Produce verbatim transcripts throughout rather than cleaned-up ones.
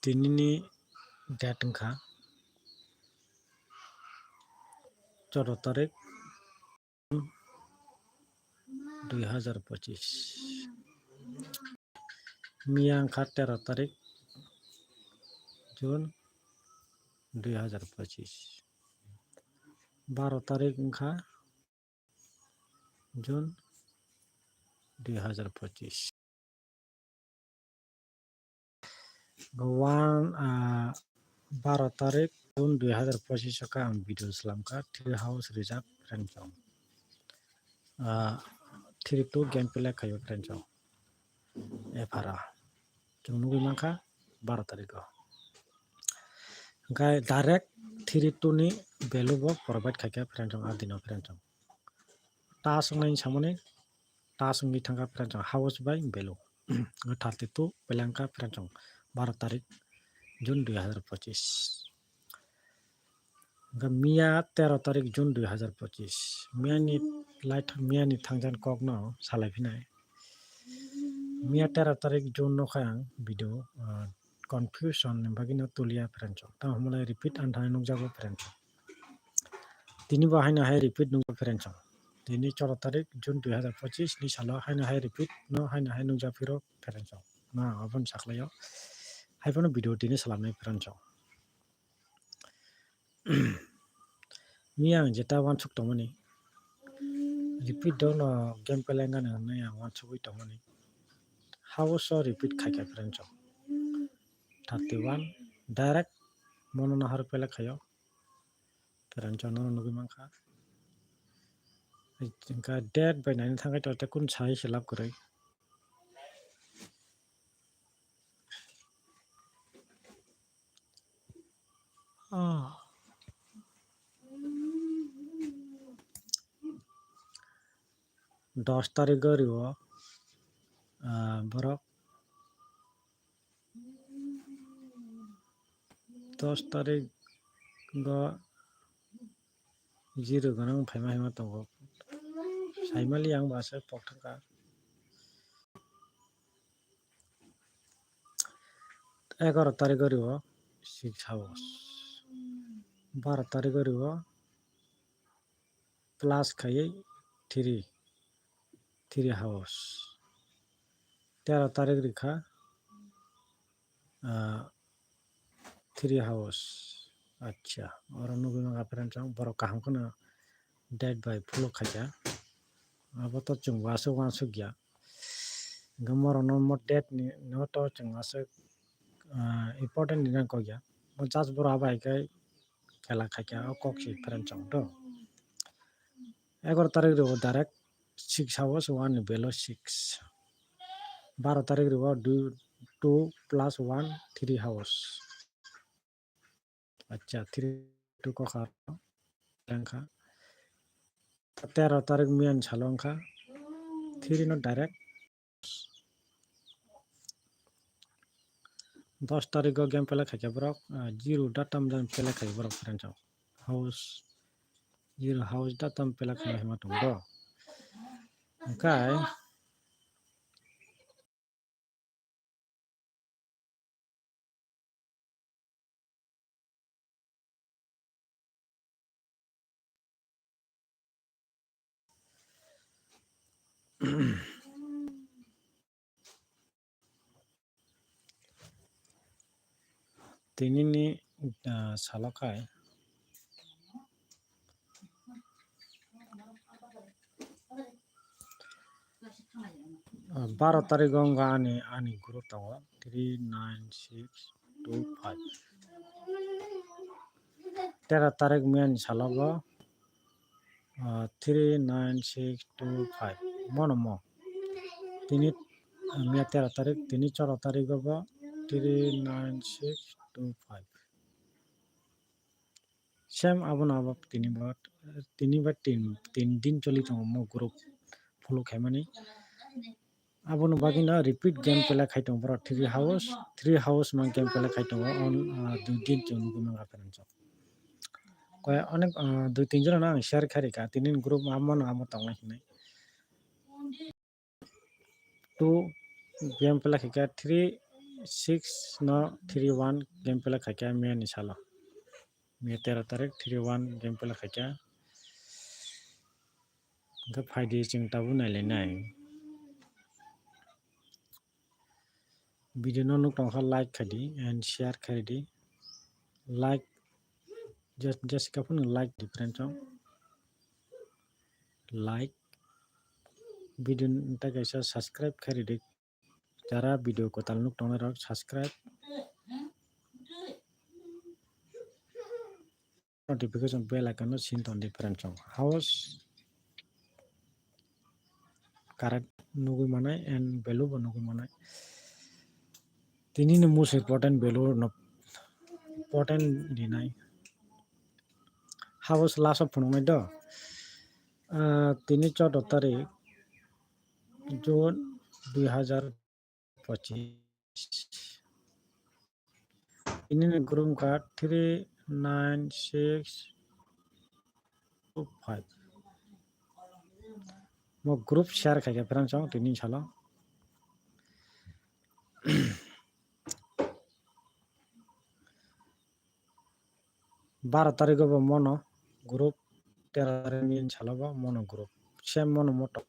Tinini date wngkha choro tarik, dui hazar pochis. Miya wngkha tero tarik, June, dui hazar pochis. Baro tarik wngkha June, dui hazar pochis. One, ah, baro tarik June dui hazar pochis o khe ang video slamkha, Tree House Reserve Pherenchong. Ah, three two game play khaio Pherenchong. Ephara. Chwng nugwi mankha baro tariko. Hwnkhe direct three two ni value bo provide khaikha Pherenchong, a dino Pherenchong. Tas wngnaini samani tas wngwi thangkha Pherenchong house bai value. Thirty two pelengkha Pherenchong baro tarik June dui hazar pochis. Hwnkhe miya tero tarik June dui hazar pochis. Miyani lai tha-, miyani thangjan kokno salai phinai. Miya tero tarik June no khe ang video, ah, confusion ni bagwi no tuliya Pherenchong. Tamo hwnmale repeat ang thani nukjago Pherenchong. Tini bo haino hai repeat nukjago Pherenchong. Tini choro tarik June dui hazar pochis ni salo haino hai repeat no haino hai nukjaphiro Pherenchong. No ang aboni sakhlaio. Haiphano video tini salamnai Pherenchong. Miya ang jeta uansuk tongmani. Repeat dono game pelengani hwnwi ang uansugwi tongmani. House o repeat khaikha Pherenchong. Thirty one direct mono nahar pelek khaio. Pherenchong nono nugwi mankha. Hwnkhe date bai naina thangkhe to tei kun sai se lab kwrwi. Ah. Dos tarik o rio, ah, borok dos tarik o zero gwnang phaima phaima tongo. Saimali ang bo aswk pok thangkha. Egaroh tarigori o six house, baroh tarigori o plus khaiwi three, three house, tero tarik rikha, ah, three house. Acha, oro nugwi mankha friends, borok kaham kheno date bai follow khaikha. Abo to chwng uansuk uansuk ya. Hwnkhe morokno mo date ni no to chwng aswk, ah, important ni nang kok ya. Mo just borok abo hai khe khela khaikha, o kok se friends chwng to. Egaroh tarik rw direct six house, one ni value six. Baroh tarik rw two, two plus one, three house. Acha, three two kokha wngkha. Tero tarik miyani salo wngkha. Three no direct. Dos tarik o game pelek khaikha borok, ah, zero datam jan pelek khai borok friends o. House, zero house datam pelek khai hima tongo. Hwnkhe Tinini, ah, salo khai, ah, baro tarik o wngkha ani, ani group tongo three nine six two five. Tero tarik miyani salo bo, ah, three nine six two five. Mono mo. Tini, ah, miya tero tarik, tini choro tarik o bo three nine six two five. Same abono abo tini ba, tini ba tin, tin din choli tongo mo group follow khaimani. Abono bagwi no repeat game pelek khai tongo borok three house, three house ma game pelek khai tongo on, ah, dui din chwng nugwi mangkha friends o. Koi onek, ah, dui tin jora no ang share khai rikha, tini group amo no amo tongo hinwi. Two game pelek khaikha three, six no three one game play khaikha miya ni salo. Miya tero tarik three one game play khaikha. Hwnkhe phaidi chwng tabuk nailainai. Video no nuk tongkha like khaidi and share khaidi. Like just just kaphano like different song. Like video ni tei kaisa subscribe khaidi. Jara video kwtal nuk tongnai rok subscribe. Notification bell icon no sin ton di friend song. House current nugui manai and value bo nugui manai. Tini ni most important value no important dinai. House last of phunuknai do. Ah, tini choudo tarik June dui hazar pochising. Ini ni group wngkha three nine six two five. Mo group share khaikha friend song tini salo. Baro tarikgo bo mono group, tero tarik ni salo bo mono group, same mono moto.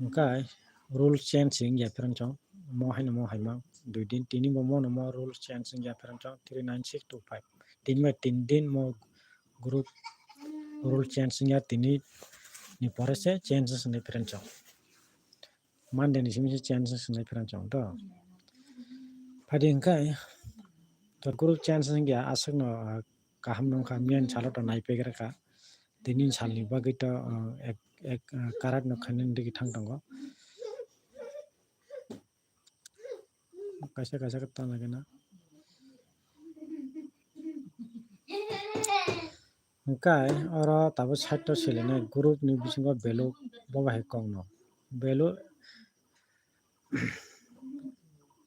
Hwnkhe rule change wngya friend song, mo haino mo haima dui din, tini bo mono mo rule change wngya friend song, three nine six two five. Tin bai tin din mo group rule change wngya, tini ni pore se change wngya friend song. Monday ni simi se change wngya friend song to. Phaidi hwnkhe to group change wngya, aswkno, ah, kaham nungkha, miyan salo to naipegra kha. Tini salni bagwi to, ah, ek, ek, ah, karak no khainani digi thang tongo. Kaisa kaisa khe tana gana. Hwnkhe oro tabuk side o selenai group ni bisingo value bo bahai kokno. Value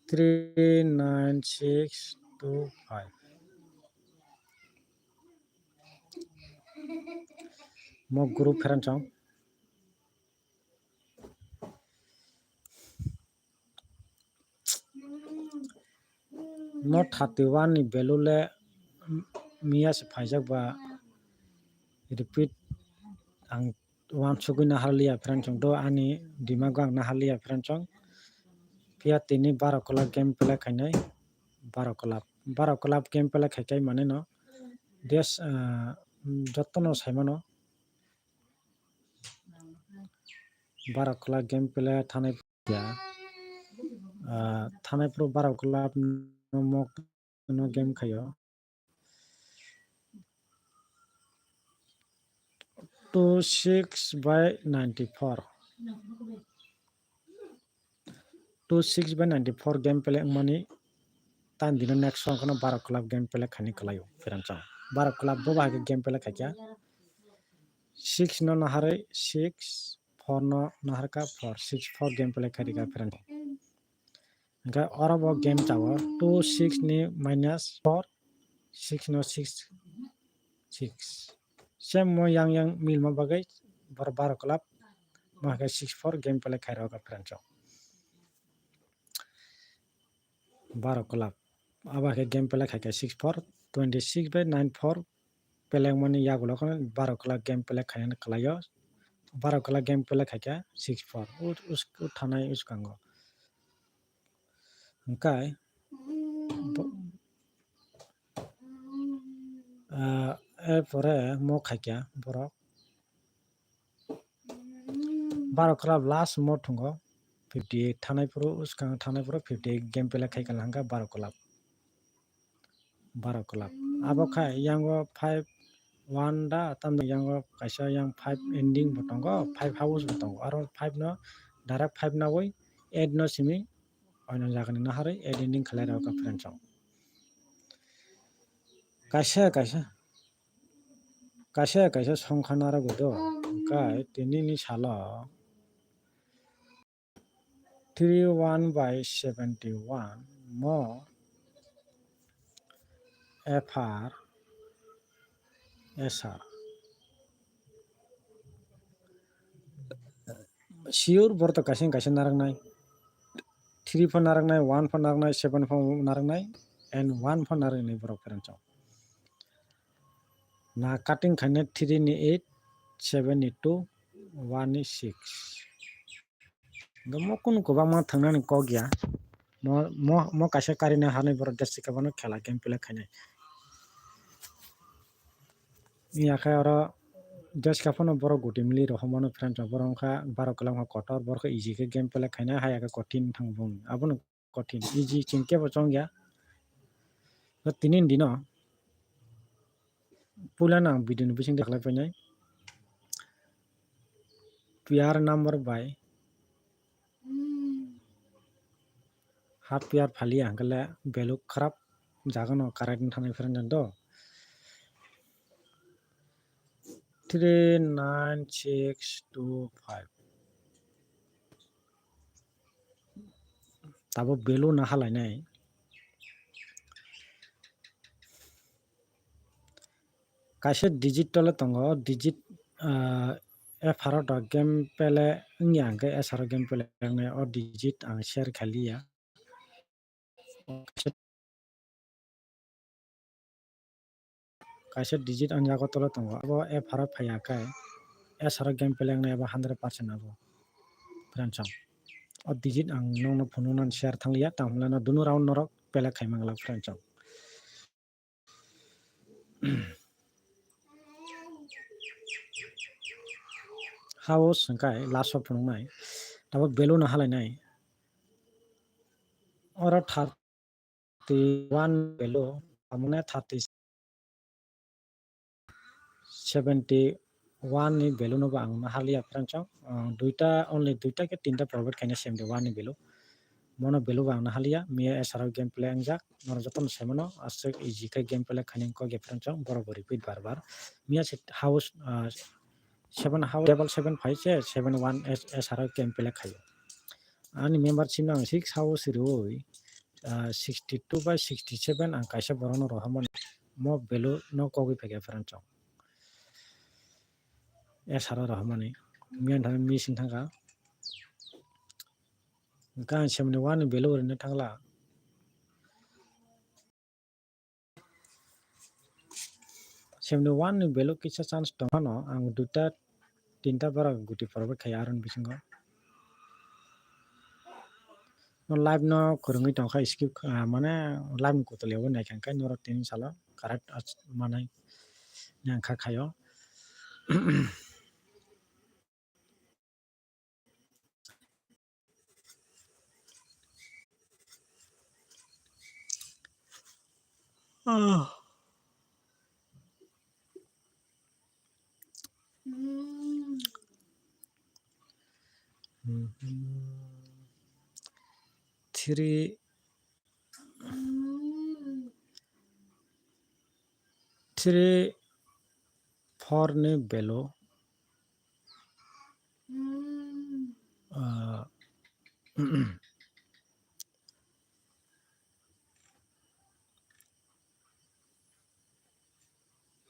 three nine six two five. Mo group friend song. No thirty one ni value le miya se phaijak ba, repeat ang wansugwi naharliya friend song do, ani dimago ang naharliya friend song. Phiya tini baro club game play khainai, baro club, baro club game play khaikai mane no des, ah, jotono saimano. Baro club game play thanai ya, ah, thanai phuru baro club no mok no game khaio. Two six by ninety four. Two six by ninety four game play wngmani tang dino next song kheno baro club game play khaini kwlaio friend song. Baro club bo bahai khe game play khaikha. Six no naharwi six, four no naharkha four, six four game play khairikha friend. Hwnkhe oro bo game chao two six ni minus four, six no six, six. Same mo yang yang milma bagwi boro baro club, mo hai khe six four game play khairokha friend song. Baro club. Abo hai khe game play khaikha six four, twenty six by nine four play wngmani yagulo kheno baro club game play khainani kwlaio. Baro club game play khaikha six four. U, us-, u thanai uskango. Hwnkhe bo-, ah, er pore mo khaikha borok. Baro club last mo thungo fifty eight thanai phuru, uskang thanai phuru fifty eight game play khai kala hwnkha baro club. Baro club. Abo khai yango five one da, tamni yango kaisa yang five ending bo tongo, five house bo tongo. Aro five no direct five nawi eight no simi oino jagani naharwi eight ending khlai rw kha friend song. Kaisa kaisa, kaisa kaisa songkha narwgo do, hwnkhe tinini salo three one by seventy one mo F R S R. Sure, borok to kaisa kaisa narwknai. three pho narwknai, one pho narwknai, seven pho narwknai, and one pho narwknai borok friends o. Na cutting khaina three ni eight, seven ni two, one ni six. Hwnkhe mo kunu kwbangma thangnani kok ya. Mo, mo, mo kaisa karina hanai borok just khe bono khela game play khainai. Yakhe oro just khe phano borok guti mili rohormano friends rok, borok wngkha baro kwlwng kha kotor, borok khe easy khe game play khainai, hai yakhe kothin thang bung. Abono kothin, easy chwng kebo chong ya. Tini ni dino puila no ang video ni bising de khlai painai. P R number bai half P R phaliya hwnkhe le value kharap jaga no correct wng thangwi friend do. Three nine six two five. Tabuk value no halainai. Kaisa digit tole tongo, o digit, ah, F R o game play wngya hwnkhe S R o game play wngnai, o digit ang share khailiya. Kaisa digit ang yago tole tongo, abo F R o phaiya khe S R o game play wngnai abo hundred percent abo. Friends, o digit ang nokno phunuknani share thangliya, tamo hwnleno dunu round norok play khai manglak friends. House hwnkhe last o phunuknai, tabuk value no halainai. Oro thirty one value, tamone thirty seventy one ni value no bo ang nahaliya friends o. Ah, duita, only duita khe tinta provide khaina seventy one ni value. Mono value bo ang nahaliya, miya S R o game play wngjak, norok jotono saimano, aswk easy khe game play khaina kok ya friends o, borok bo repeat bar bar. Miya se house, ah, seven house, double seven phai se seven one S R o game play khaio. Ani membership no ang six house riui, ah, sixty two by sixty seven ang kaisa borokno rohormani, mo value no kogwi phaikha friends o. S R o rohormani. Miyan thani missing thangkha. Hwnkhe ang seventy one ni value rwna thangla. Seventy one ni value kisa chance tongphano ang duita tinta borok guti provide khai aroni bisingo. No live no kwrwngwi tongkha skip, ah, mane live ni kwtal yago naikha hwnkhe norok tini salo correct as-, manai nangkha khaio. Ah. Mhm. Three, three, four ni value, ah,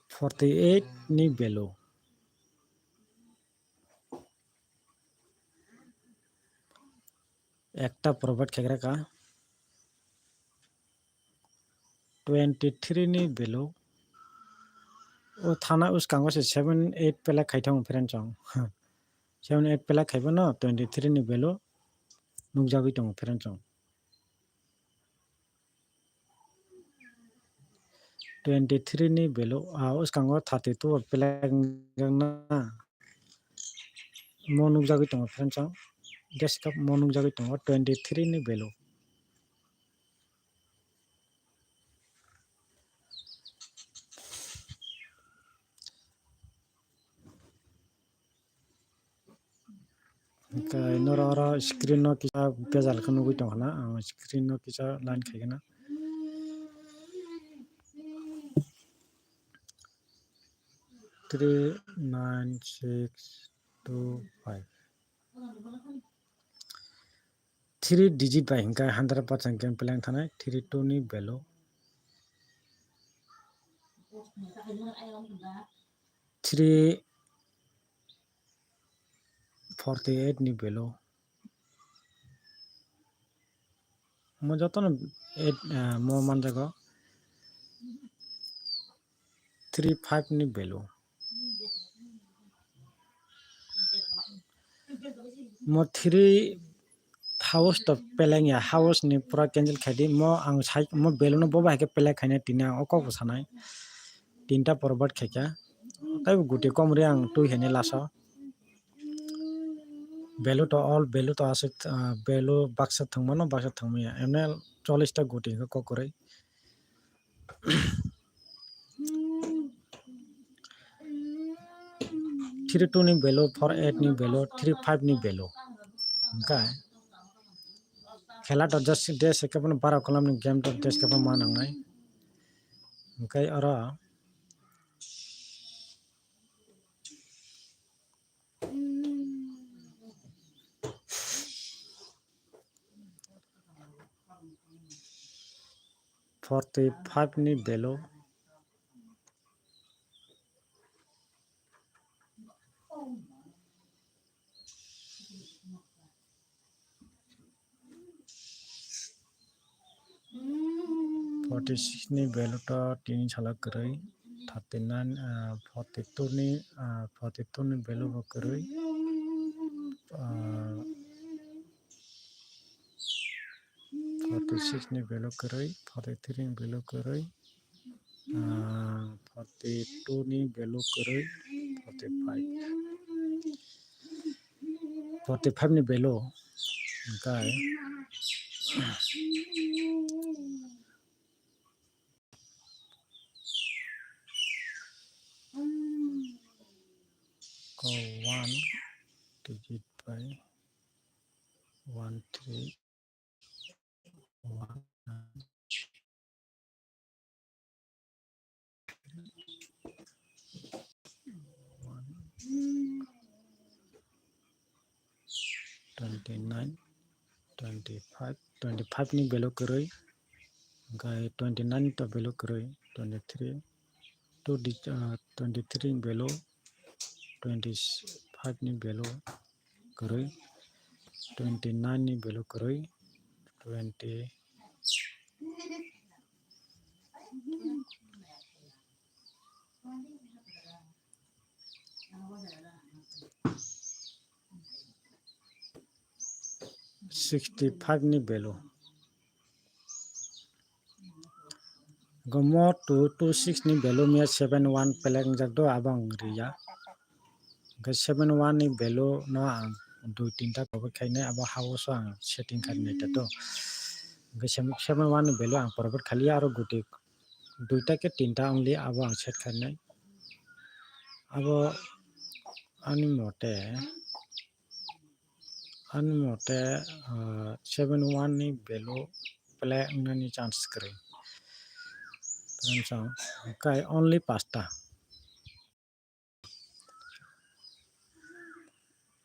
forty eight ni value. Ekta provide khaikha kha. Twenty three ni value. O thana uskango se seven eight play khai tongo friends o. Seven eight play khaibo no twenty three ni value nukjagwi tongo friends o. Twenty three ni value, ah, uskango thirty two play wngjak na. Mo nukjagwi tongo friends o. Desktop mo nukjagwi tongo twenty three ni value. Hwnkhe norok oro screen no kisa bejal khe nugwi tongkha na, ang screen no kisa line khaikhe na. Three nine six two five. Three digit bai hwnkhe hundred percent game plan thanai three two ni value. Three forty eight ni value. Mo jotono eight, ah, mo manjago three five ni value. Mo three house to peleng ya, house ni pura cancel khaidi. Mo ang sai, mo value no bo bai khe pelek khaina tini ang o kok bo sanai. Tinta forward khaikha. Taibo guti kom ri ang twi khaini last o. Value to all, value to aswk, ah, value baksa thwngmano, baksa thwngmaya. Emne chollish ta guti hwnkhe kok kwrwi. Three two ni value, four eight ni value, three five ni value. Hwnkhe khela to just dress khe phano bara kolam ni game to dress khe phano ma nangnai. Hwnkhe oro forty five ni value. Forty six ni value to tini sala kwrwi, thirty nine, ah, forty two ni, ah, forty two ni value bo kwrwi, ah, forty six ni value kwrwi, forty three ni value kwrwi, ah, forty two ni value kwrwi, forty five. Forty five ni value hwnkhe ko one digit by one three one. Twenty nine, twenty five, twenty five ni value kwrwi, hwnkhe twenty nine to value kwrwi, twenty three, two di, ah, twenty three ni value, twenty five ni value kwrwi, twenty nine ni value kwrwi, twenty, sixty five ni value. Gomo two two six ni value miya seven one pelek wngjak do, abo ang riya. Hwnkhe seven one ni value no ang dui tinta forward khainai, abo house o ang setting khainai ta to. Hwnkhe seven one ni value ang forward khaliya, aro guti duita khe tinta only abo ang set khainai. Abo ani mote, ani mote, ah, seven one ni value play wngnani chance kwrwi. Hwnkhe only pasta.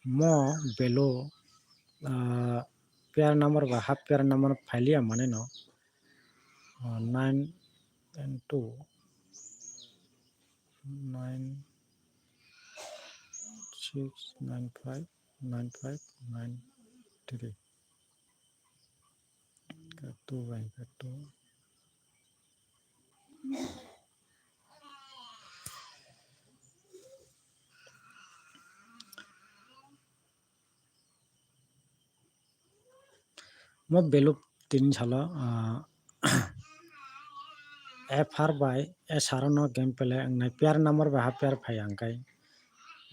Mo value, ah, pair number ba half pair number phailiya mane no, ah, nine and two, nine six, nine five, nine five, nine three. Katu bai katu. Mo value tini salo, ah, F R bai S R no game play wngnai, pair number bai ha pair phai ang kai.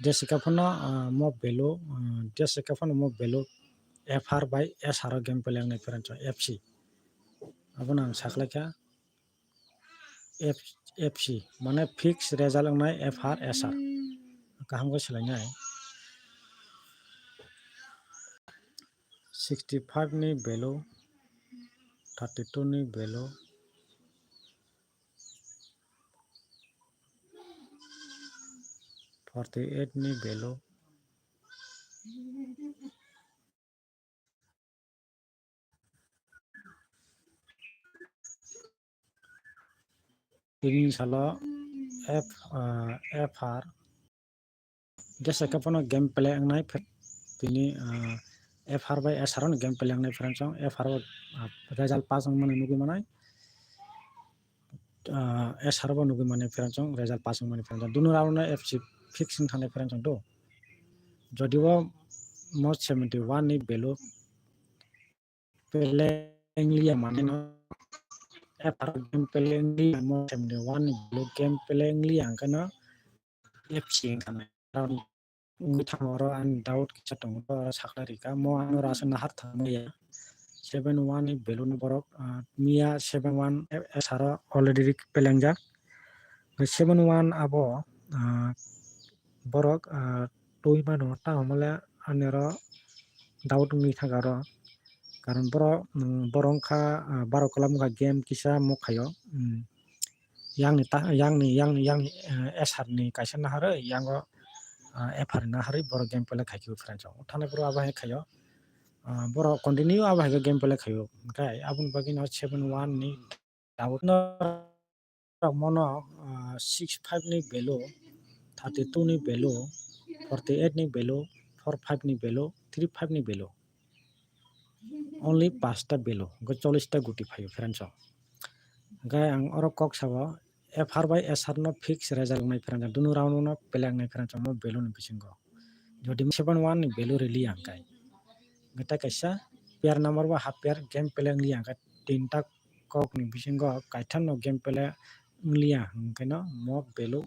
Jessica phano, ah, mo value, ah, Jessica phano mo value F R bai S R o game play wngnai pair F C. Abono ang saklaikha. F, F C, mane fix result wngnai F R S R. Kaham khe swlainai. Sixty five ni value, thirty two ni value, forty eight ni value, Tini salo F, ah, F R. Jesa khe phano game play wngnai phe-, tini, ah, F R bai S R no game play wngnai friends chong, F R o, ah, result pass wngmani nugwi manai, ah, S R bo nugwi mani friends chong, result pass wngmani friends chong. Dunu round no F C fix wng thangnai friends chong do. Jodi o mo seventy one ni value play wngliya mani no, F R game play wngliya mo seventy one ni value game play wngliya hwnkhe no F C wng thangnai. Wngwi thango oro ani doubt kisa tongo, oro sakna rika. Mo ano rasa nahar thangmaya. Seven one ni value no borok, ah, miya seven one S R o already rik pelengjak. Seven one abo, ah, borok, ah, twi mano, tamo mole ani oro doubt wngwi thangkha oro. Karon borok, mm, borok wngkha, ah, baro kwlam wngkha game kisa mokhaio. Mm. Yang ni ta-, yang ni, yang ni, yang ni, eh, S R ni kaisa naharwi, yang o, ah, F R ni naharwi borok game play khai khe friends chong. Thangna phuru abo hai khaio. Ah, borok continue abo hai khe game play khaio. Hwnkhe aboni bagwi no seven one ni doubt no rok mono, ah, six five ni value, thirty two ni value, forty eight ni value, four five ni value, three five ni value. Only pasta value, hwnkhe chollish ta guti phaio friends o. Hwnkhe ang oro kok sao, F R bai S R no fix result wngnai friends o, dunu round no play wngnai friends o, mo value ni bisingo. Jodi seven one ni value rili ang kai. Hwnkhe tei kaisa pair number ba half pair game play wngliya hwnkhe tinta kok ni bisingo kaitham no game play wngliya hwnkhe no mo value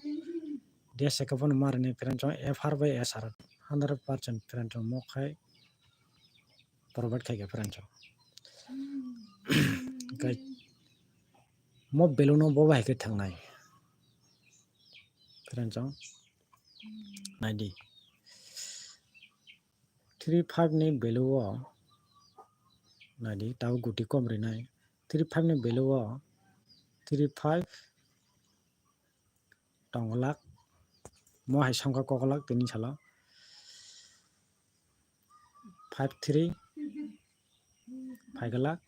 de se khe bono ma rwnai friends o, F R bai S R hundred percent friends o mo khai provide khai khe friends o. Hwnkhe mo value no bo bai khe thangnai friends o. Naidi. Three five ni value o naidi, tabuk guti kom rinai. Three five ni value o three five tongolak. Mo hai songkha kokolak tini salo. Five three phaigwlak.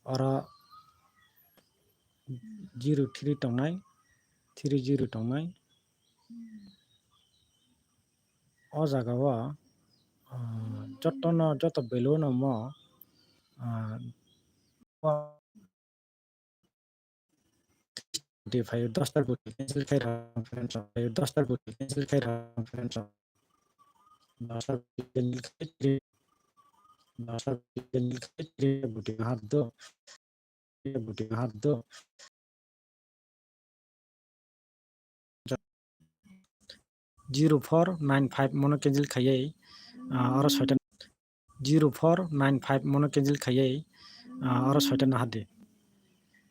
Oro zero three tongnai, three zero tongnai. O jaga o, ah, jotono, joto value no mo, ah, guti phaio, dosta guti cancel khai rw friends o, phaio dosta guti cancel khai rw friends o. Dosta guti cancel khai three, dosta guti cancel khai three guti hap do, guti hap do. Zero four nine five mono cancel khaiwi, ah, oro soita, zero four nine five mono cancel khaiwi, ah, oro soita nahardi.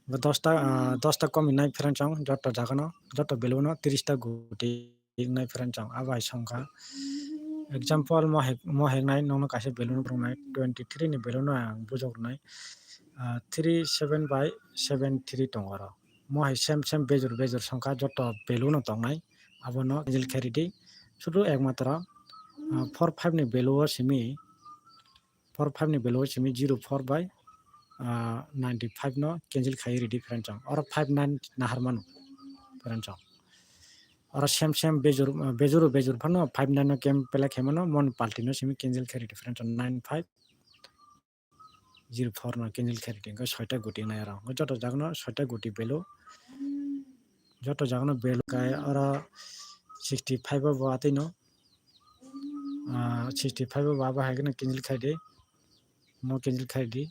Bo dosta, ah, dosta kom wngnai friends o, joto jagano, joto value no tris ta guti wngnai friends o, abo hai songkha. Example mo hek-, mo heknai nokno kaisa value no phwrwngnai, twenty three ni value no ang bujok rwnai, ah, three seven by seven three tongo oro. Mo hai same same bejor bejor songkha, joto value no tongnai, abono cancel khe ridi. Sudu ekmatro, ah, four five ni value o simi, four five ni value o simi zero four by, ah, ninety five no cancel khai ridi friends o. Oro five nine nahar mano friends o. Oro same same bejor, ah, bejoro bejor phano five nine no game play khai mano, mon party no simi cancel khai ridi friends o. Nine five zero four no cancel khairidi, hwnkhe soita guti wngnai oro. Hwnkhe joto jagano soita guti value, joto jagano value kai oro sixty five o bo atwi no, ah, sixty five o bo abo hai kheno cancel khaidi, mo cancel khaidi.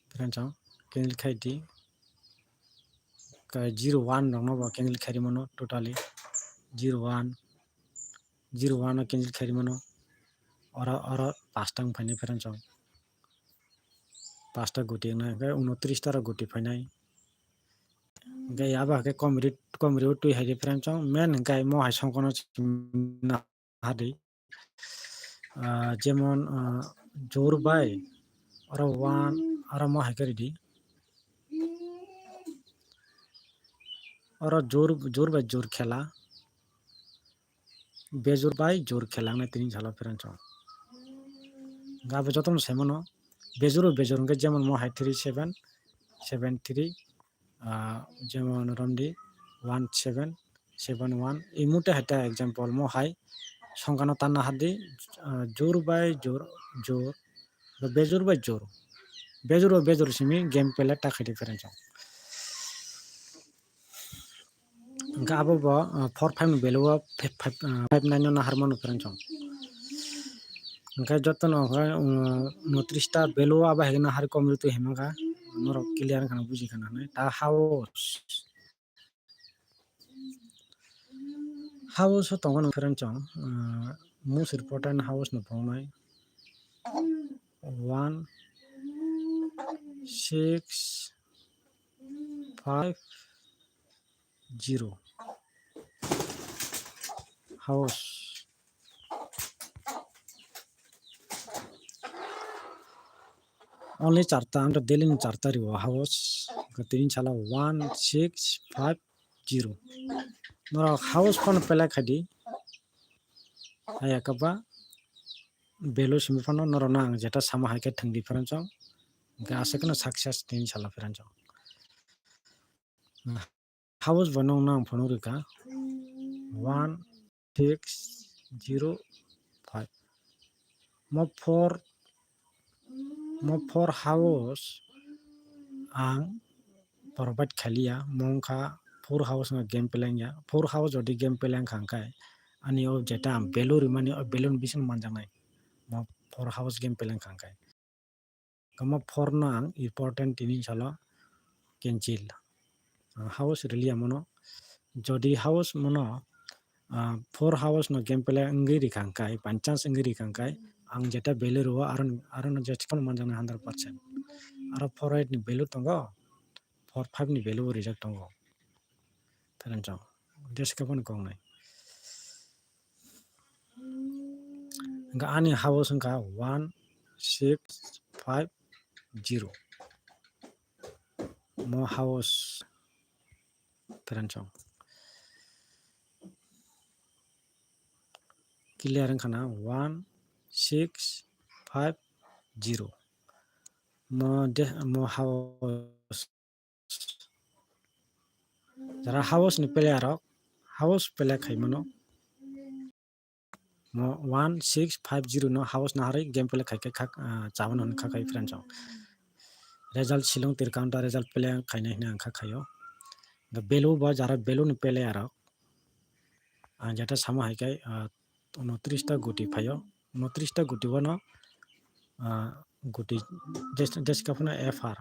Friends o, cancel khaidi. Kai zero one rokno bo cancel khairi mano totally. Zero one, zero one no cancel khairi mano. Oro, oro pasta wng phainai friends o. Pasta guti wngnai, hwnkhe unotris ta rok guti phainai. Hwnkhe abo hai khe komri, komri o twi hai di friends o. Main hwnkhe mo hai songkha no hadi. Ah, jemon, ah, jor bai oro one, oro mo hai khe ridi. Oro jor, jor bai jor khela, bejor bai jor khela wngnai tini salo friends o. Hwnkhe abo jotono sai mano, bejor o bejor hwnkhe jemon mo hai three seven, seven three, ah, jemon romdi one seven, seven one. Imute haita example mo hai songkano tanna hadi, ah, jur bai jur, jur, bejur bai jur. Bejur bai bejur simi game play ta khaidi friends. Hwnkhe abo bo, ah, four five ni value o five, five, ah, five nine no nahar mano friends. Hwnkhe jotono hwnkhe, um, unotris ta value o abo hai nahar kom ritu himkha norok clear wngkha na buji khana hinwi ta house. House o tongo no friends, ah, most important house no tongnai one six five zero house. Only charta, ang daily ni charta riwo house. Tini sala one six five zero. Norok house phone play khaidi. Aya kaba value simi phano norok no ang jeta sama hai khe thwngdi friends. Hwnkhe aswk no success tini sala friends. House bo nong nang phunuk rwkha one six zero five. Mo four, mo four house ang provide khaliya, mo wngkha four house no game play ya. Four house jodi game play wngkha hwnkhe ani o jeta ang value rimani o value ni bising manjaknai. Mo four house game play wngkha hwnkhe. Kama four no ang important tini salo cancel. Ah, house riliya mono. Jodi house mono, ah, four house no game play wngwi rikha hwnkhe, by chance wngwi rikha hwnkhe, ang jeta value rwo aro, aro no just phone manjaknai hundred percent. Aro four eight ni value tongo, four five ni value bo rijak tongo. Friends, just khe phone kok nai. Hwnkhe ani house wngkha one six five zero. Mo house friends, clear wngkha na one six five zero. Mo de, mo house Jara house ni player rok, house play khai mano. Mo one six five zero no house naharwi game play khai khe khak, ah, chabano hwn kha khai friends rok. Result silong tir counter result play khainai hwnwi ang kha khaio. The value bo jara value ni player rok. Ang jeta samo hai khe, ah, unotris ta guti phaio. Unotris ta guti bono, ah, guti jes-, jeska phano F R.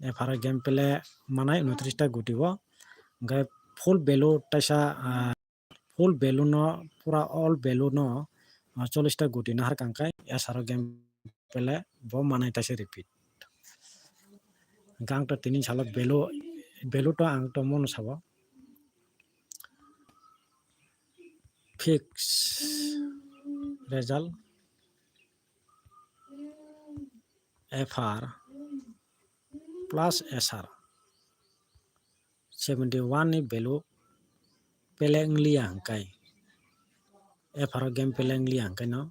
F R o game play manai unotris ta guti o. Hwnkhe full value taisa, ah, full value no, pura all value no, ah, chollish ta guti nahar kang khe S R o game play bo manai taisa repeat. Hwnkhe ang to tini salo value, value to ang to mono sabo. Fix result F R plus S R. Seventy one ni value play wng liya hwnkhe, F R o game play wng liya hwnkhe no,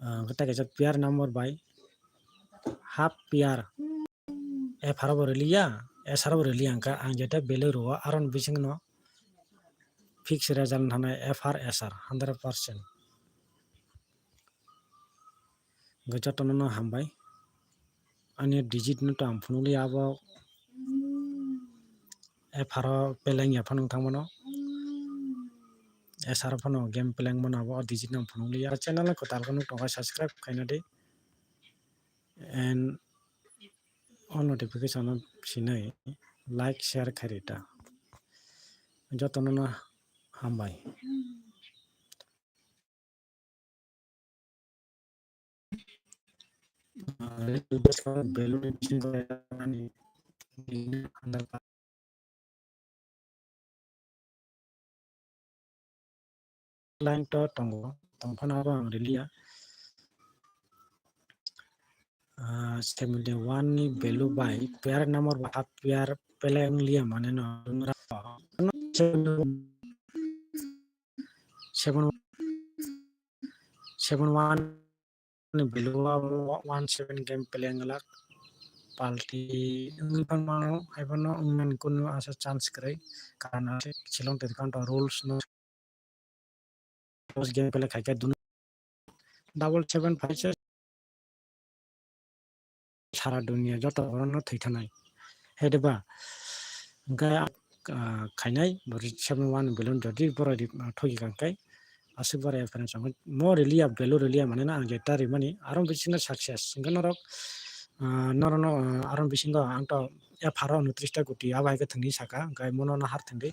ah, hwnkhe tei kaisa player number bai half player F R o bo riliya, S R o bo riliya hwnkhe ang jeta value rwo aroni bisingno fix result thanai F R S R hundred percent. Hwnkhe jotono no hambai. Ani digit no to ang phunukliya abo F R o play wngya phano wng thangmano. S R o phano game play wngmano abo o digit no ang phunukliya. Channel no kwtal khe nuk tongkha subscribe khaina di. And o notification no sinai like share khairita. Jotono no hambai. Line to tongo, tongphano abo ang riliya. Ah, seventy one ni value bai player number ba half player play wng liya mane no seven, seven one ni value o one seven game play wng glak. Palti wngwi phan mano, haiphano wngmani kunu asa chance kwrwi, karon ase Shillong Tedkanto rules no game play khaikhe dunu double seven phaisa sara dunia joto borokno thwi thanai. Hede ba? Hwnkhe, ah, khainai bo seven one billion jodi borok ri-, ah, thogi kha khe aswk borok F R ni chwngkhe mo rwliya, value rwliya manwi no ang jeta rimani aro bisingo success. Hwnkhe norok, ah, norokno, ah, aro bisingo ang to F R o unotris ta koti abo hai khe thwngwi saka, hwnkhe mono no har thwngwi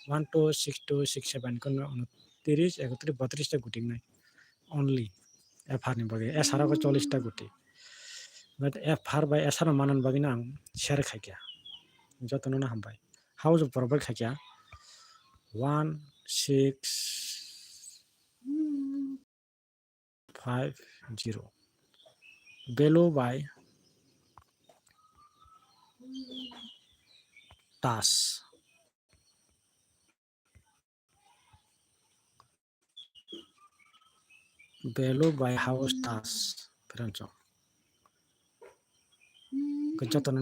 one two six two six seven khe unotris, ekotris, botris ta koti wngnai only F R ni bagwi, S R o khe chollish ta koti. But F R bai S R no manani bagwi no ang share khaikha. Jotono no hambai. House of Profit khaikha one six five zero. Value by task. Value by house task. Pherang chok. Hwnkhe jotono